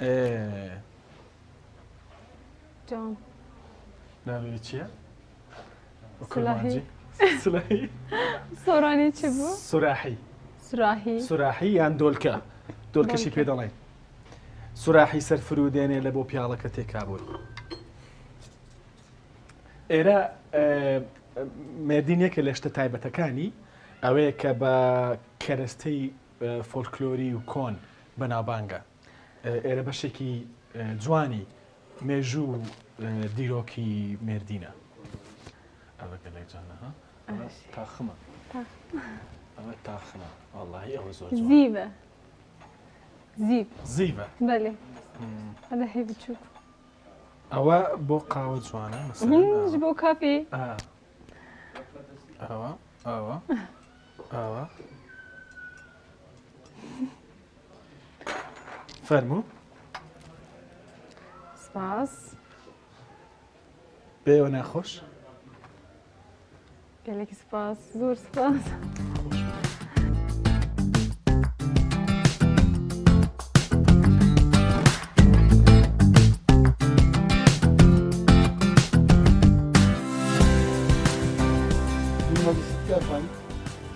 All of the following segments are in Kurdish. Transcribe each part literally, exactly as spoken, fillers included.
Ee, Can. Navê wî çi ye? Silahî. Silahî. Soranî çi bû? Surahî. Surahî. Surahî yan dolke. Dolke jî Dolke. Pê dەڵێن. سوراحی سەر فرودێنێ لە بۆ پیاڵەکە تێکا بووی. ئێرە ئێ، مێردین یەکێ لە شتە تایبەتەکانی ئەوەیە کە بە کەرەستەی ئێ، فۆلکلۆری و کۆن بەناوبانگە. ئێ، ئێرە بەشێکی ئێ، جوانی مێژوو و ئێ، دیرۆکی مێردینە. ئەوە گەلێک جوانە ها؟ ئەوە تاخمە. ئەوە تاخمە. وەڵاهی ئەوە زۆر جوانە. Zîve. Zîv. Zîve. Belê. Hede hê biçûk. ئەوە بۆ قاوە جوانە مەسەلەن. Ji bo kafî. ئاوا ئاوا ئاوا. فەرموو. Spas. بێوە ناخۆش. Gelek spas, zor spas. Bunlar ısıtlı efendim.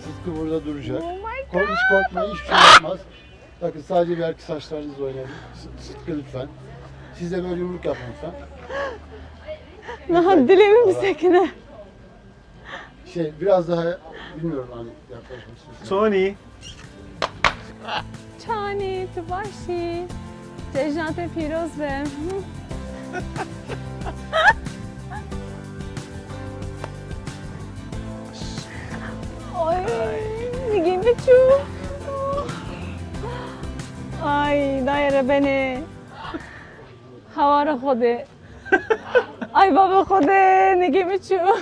Sıtkı burada duracak. Oh my Kork- god. Hiç korkma, hiçbir şey yapmaz. Bakın sadece belki saçlarınızla oynayın. Sı- Sıtkı lütfen. Siz de böyle yumruk yapın lütfen. Niha dilê min bisekine. Şey biraz daha bilmiyorum hani yaklaşmak istiyorsanız. Tony. Çanî, tu baş î? Cejna te pîroz be. Ay, nigê min çû. Ay, dayê rebenê. Hawara Xwedê. Ay, baba Xwedê, nigê min çû.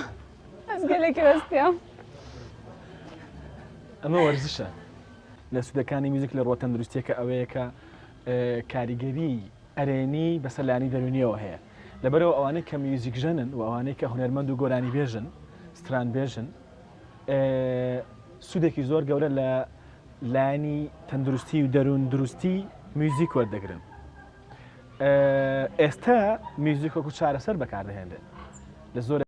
Ez gelekî westiyam. ئەمە وەرزشە. لە سوودەکانی میوزیک لە ڕووە تەندروستیەکە ئەوەیە کە ئە، کاریگەری ئەرێنی بەسەر لایەنی دەرونیەوە هەیە. لەبەرەوە ئەوانەی کە میوزیک ژەنن و ئەوانەی کە هونەرمەند و گۆرانی بێژن، ستران بێژن، ئە، سوودێکی زۆر گەورە لە لایەنی تەندروستی و دەروون دروستی میوزیک وەردەگرن. ئە، ئێستا میوزیک وەکو چارەسەر بەکاردەهێنرێت لە زۆر